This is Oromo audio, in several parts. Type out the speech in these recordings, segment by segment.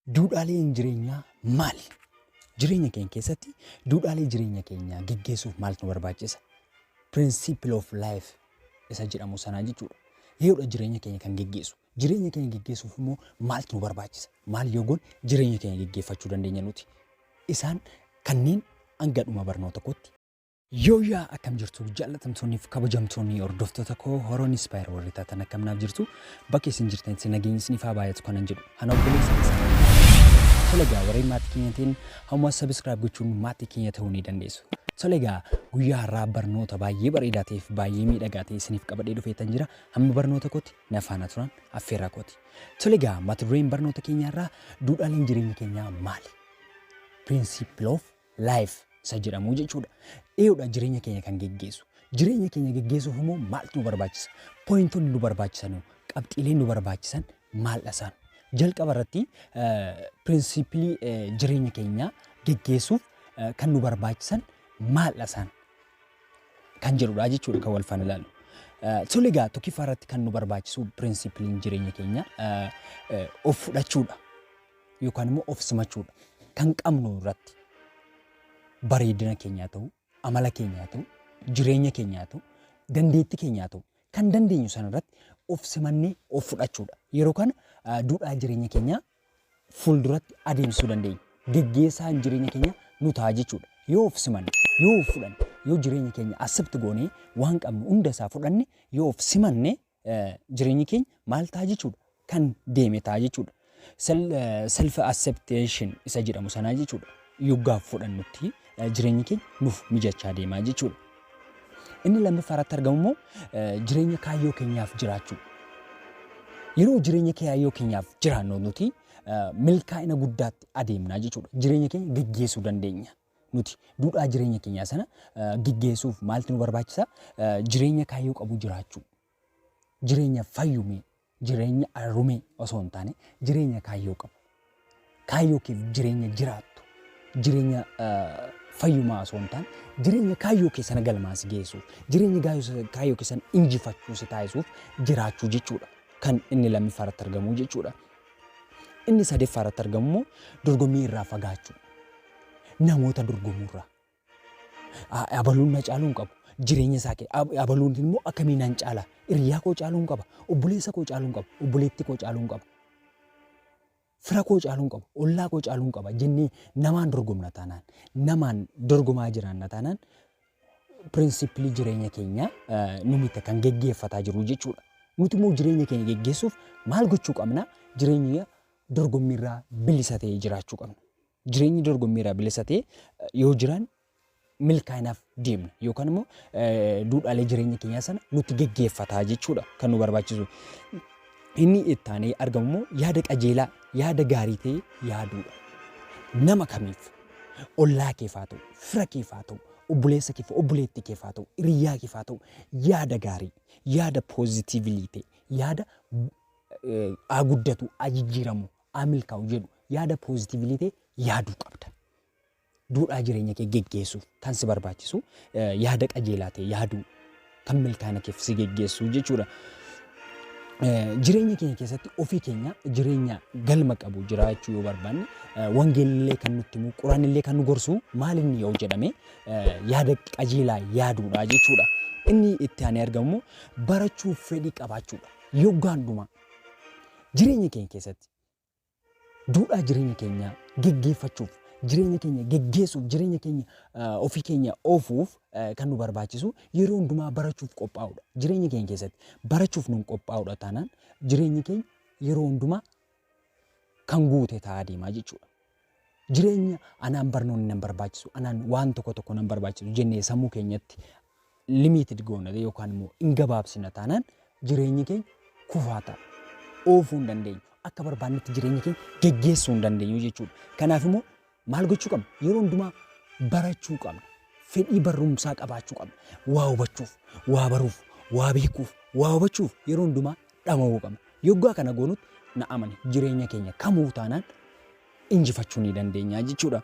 Duudhaaleen jireenyaa maali? Jireenya keenya keessatti duudhaalee jireenya keenyaa geggeessuuf maaltu nu barbaachisa? Principle of life isa jedhamu sanaa jechuudha. Yeroodha jireenya keenya kan geggeessu. Jireenya keenya geggeessuuf immoo maaltu nu barbaachisa? Maal yoo goone jireenya keenya geggeeffachuu dandeenya nuti? Isaan kanneen hanga dhuma barnoota kootti. Yooyyaa, akkam jirtu jaallatamtoonni fi kabajamtoonni hordoftoota koo Horoon Inspire warri taatan, akkam naaf jirtu? Bakka isin jirtanitti nageenyi isiniif haa baay'atu kanan jedhu ana obboleessa keessan. Tole egaa, warreen maatii keenya ta'in hamma subscribe gochuun maatii keenya ta'uu ni dandeessu. Tole egaa, guyyaa har'aa barnoota baay'ee bareedaa ta'eef baay'ee miidhagaa ta'e isiniif qabadhee dhufeetan jira. Hamma barnoota kootti na faana turan affeerraa kooti. Tole egaa, mata dureen barnoota keenyaa irraa duudhaaleen jireenya keenyaa maali? Principle of life isa jedhamu jechuudha. Eeyyoodha, jireenya keenya kan geggeessu. Jireenya keenya geggeessuuf immoo maaltu nu barbaachisa? Pointonni nu barbaachisan, qabxiileen nu barbaachisan maal isaan? Jalqaba irratti principle jireenya keenyaa geggeessuuf kan nu barbaachisan maal isaan kan jedhudha jechuudha kan wal faana ilaallu. Tole egaa, tokkoffaa irratti kan nu barbaachisu principleiin jireenya keenya of fudhachuudha yookaan immoo of simachuudha. Kan qabnu irratti bareedina keenyaa ta'u, amala keenyaa ta'u, jireenya keenyaa ta'u, dandeettii keenyaa ta'u, kan dandeenyu sana irratti of simannee of fudhachuudha. Yeroo kana duudhaa jireenya keenyaa fuulduratti adeemsisuu dandeenya. Geggeessaan jireenya keenya nu ta'a jechuudha. Yoo of simanne, yoo of fudhanne, yoo jireenya keenya accept goonee waan qabnu hunda isaa fudhanne, yoo of simanne, jireenyi keenya maal ta'a jechuudha? Kan deeme ta'a jechuudha. Self acceptation isa jedhamu sanaa jechuudha. Yoggaaf fudhannutti jireenyi keenya nuuf mijachaa deemaa jechuudha. Inni lammaffaa irratti argamu immoo jireenya kaayyoo keenyaaf jiraachuu. Yeroo jireenya kaayyoo keenyaaf jiraannu nuti milkaa'ina guddaatti adeemnaa jechuudha. Jireenya keenya geggeessuu dandeenya. Nuti duudhaa jireenya keenyaa sana geggeessuuf maaltu nu barbaachisa? Jireenya kaayyoo qabu jiraachuu. Jireenya fayyumee, jireenya arrumee osoo hin taane jireenya kaayyoo qabu. Kaayyoo keef jireenya jiraattu, jireenya fayyumaa osoo hin taane jireenya kaayyoo kee sana galmaan si geessuuf, jireenya kaayyoo kee sana injifachuu si taasisuuf jiraachuu jechuudha. Kan inni lammaffaa irratti argamu jechuudha. Inni sadaffaa irratti argamu immoo dorgommii irraa fagaachuu. Namoota dorgomuu irraa. Abaluun na caaluu hin qabu. Jireenya isaa kee abaluun immoo akkamiin naan caala? Hiriyaa koo caaluu hin qaba. Obboleessa koo caaluu hin qaba. Obboleettii koo caaluu hin qaba. Fira koo caaluu hin qabu. Ollaa koo caaluu hin qaba jennee namaan dorgomna taanaan, namaan dorgomaa jiraanna taanaan, principle jireenya keenyaa nu miti kan geggeeffataa jiru jechuudha. Nuti immoo jireenya keenya geggeessuuf maal gochuu qabna? Jireenya dorgommiirraa bilisa ta'ee jiraachuu qabna. Jireenyi dorgommiirraa bilisa ta'e yoo jiraan milkaa'inaaf deemna yookaan immoo duudhaalee jireenya keenyaa sana nutti geggeeffataa jechuudha kan nu barbaachisu. Inni itti aanee argamu immoo yaada qajeelaa, yaada gaarii ta'e yaaduudha. Nama kamiif, ollaa keef haa ta'u, fira keef haa ta'u, obboleessa keef, obboleettii keef haa ta'u, hiriyaa keef haa ta'u, yaada gaarii, yaada positively ta'e, yaada haa guddatu, haa jijjiiramu, haa milkaa'u jedhu, yaada positively ta'e yaaduu qabda. Duudhaa jireenya kee geggeessuuf kan si barbaachisu yaada qajeelaa ta'e yaaduu kan milkaa'ina keef si geggeessu jechuudha. Jireenya keenya keessatti ofii keenya jireenya galma qabu jiraachuu yoo barbaanne, wangeelillee kan nutti himu, quraanillee kan nu gorsu maal inni yoo jedhame, yaada qajeelaa yaaduudha jechuudha. Inni itti aanee argamu immoo barachuuf fedhii qabaachuudha. Yoggaan dhumaa jireenya keenya keessatti duudhaa jireenya keenyaa geggeeffachuuf, jireenya keenya geggeessuuf, jireenya keenya ofii keenya oofuuf kan nu barbaachisu yeroo hundumaa barachuuf qophaa'uudha. Jireenya keenya keessatti barachuuf nuun qophaa'uudha taanaan jireenyi keenya yeroo hundumaa kan guute ta'aa deemaa jechuudha. Jireenya anaan barnoonni nan barbaachisu, anaan waan tokko tokko nan barbaachisu jennee sammuu keenyatti limited goona yookaan immoo hin gabaabsina taanaan jireenyi keenya kufaa ta'a. Oofuu hin dandeenyu. Akka barbaannetti jireenya keenya geggeessuu hin dandeenyu jechuudha. Kanaaf immoo maal gochuu qabna? Yeroo hundumaa barachuu qabna. Fedhii barumsaa qabaachuu qabna. Waa hubachuuf, waa baruuf, waa beekuuf, waa hubachuuf yeroo hundumaa dhama'uu qabna. Yoggaa kana goonutti, na amani, jireenya keenya kamuu taanaan injifachuu ni dandeenya jechuudha.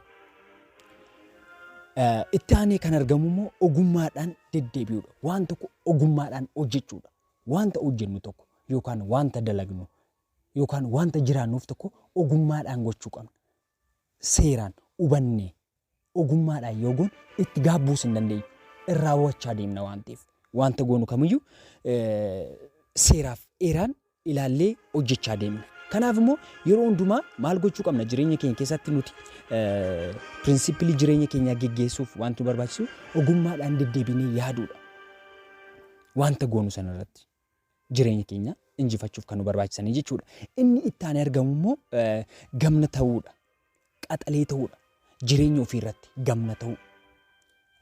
Itti aanee kan argamu immoo ogummaadhaan deddeebi'uudha. Waan tokko ogummaadhaan hojjechuudha. Wanta hojjennu tokko yookaan wanta dalagnu yookaan wanta jiraannuuf tokko ogummaadhaan gochuu qabna. Seeraan hubannee ogummaadhaan yoo goone itti gaabbuus hin dandeenyu. Irraa hubachaa deemna waan ta'eef. Wanta goonu kamiyyuu seeraaf heeraan ilaallee hojjechaa deemna. Kanaaf immoo yeroo hundumaa maal gochuu qabna? Jireenya keenya keessatti nuti principle jireenya keenyaa geggeessuuf wanti nu barbaachisu ogummaadhaan deddeebinee yaaduudha. Wanta goonu sanarratti jireenya keenya injifachuuf kan nu barbaachisanii jechuudha. Inni itti aanee argamu immoo gamna ta'uudha. Qaxalee ta'uudha. Jireenya ofii irratti gamna ta'uu.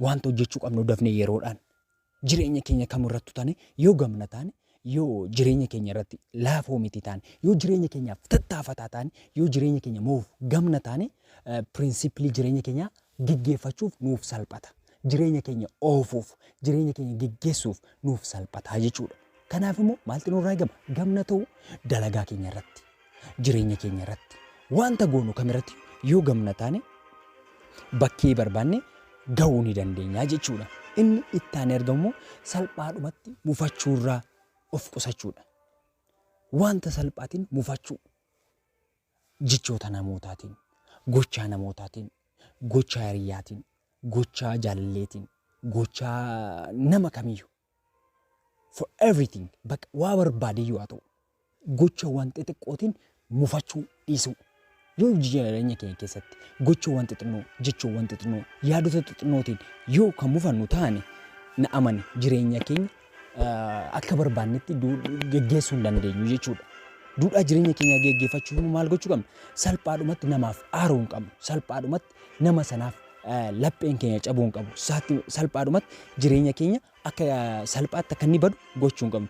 Wanta hojjechuu qabnu dafnee yeroodhaan jireenya keenya kamirrattu taane yoo gamna taane, yoo jireenya keenya irratti laafoo miti taane, yoo jireenya keenyaaf tattaafataa taane, yoo jireenya keenya moof gamna taane, principle jireenya keenyaa geggeeffachuuf nuuf salphata. Jireenya keenya oofuuf, jireenya keenya geggeessuuf nuuf salphata jechuudha. Kanaaf immoo maaltu nurraa eegama? Gamna ta'uu dalagaa keenya irratti, jireenya keenya irratti, wanta goonu kamirratti yoo gamna taane bakkee barbaanne gahuu ni dandeenya jechuudha. Inni itti aanee argamu immoo salphaadhumatti mufachuurraa of qusachuudha. Wanta salphaatiin mufachuu, jechoota namootaatiin, gochaa namootaatiin, gochaa hiriyyaatiin, gochaa jaalalleetiin, gochaa nama kamiyyuu, for everything, bakka waa barbaade yoo haa ta'u, gochawwan xixiqqootiin mufachuu dhiisuu. Yoo jireenya keenya keessatti gochawwan xixinnoo, jechoowwan xixinnoo, yaadota xixinnootiin yoo kan mufannu taane, na amani, jireenya keenya akka barbaannetti geggeessuu hin dandeenyu jechuudha. Duudhaa jireenya keenya geggeeffachuuf immoo maal gochuu qabna? Salphaadhumatti namaaf aaruu hin qabnu. Salphaadhumatti nama sanaaf lapheen keenya cabuu hin qabu. Salphaadhumatti jireenya keenya akka salphaatti akka inni badu gochuu hin qabnu.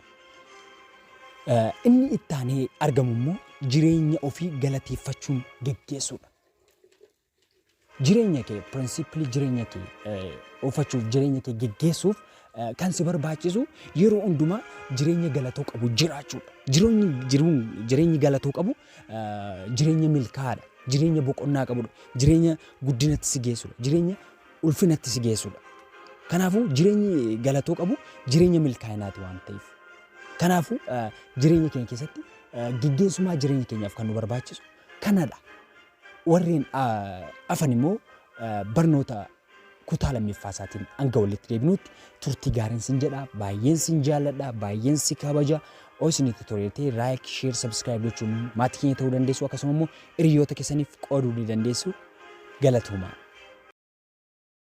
Inni itti aanee argamu immoo jireenya ofii galateeffachuun geggeessuudha. Jireenya kee, principle jireenya kee oofachuuf, jireenya kee geggeessuuf kan si barbaachisu yeroo hundumaa jireenya galatoo qabu jiraachuudha. Jireenyi galatoo qabu jireenya milkaa'aadha. Jireenya boqonnaa qabudha. Jireenya guddinatti si geessudha. Jireenya ulfinatti si geessudha. Kanaafuu jireenyi galatoo qabu jireenya milkaa'inaati waan ta'eef. Kanaafuu jireenya keenya keessatti geggeessummaa jireenya keenyaaf kan nu barbaachisu kanadha. Warreen afan immoo barnoota kutaa lammaffaa isaatiin hanga walitti deebinutti turtii gaariin sin jedha. Baay'een sin jaalladha, baay'een si kabaja. Oo isinitti toleetee like, share, subscribe gochuun maatii keenya ta'uu dandeessu, akkasuma immoo hiriyoota keessaniif qooduu ni dandeessu. Galatoomaa.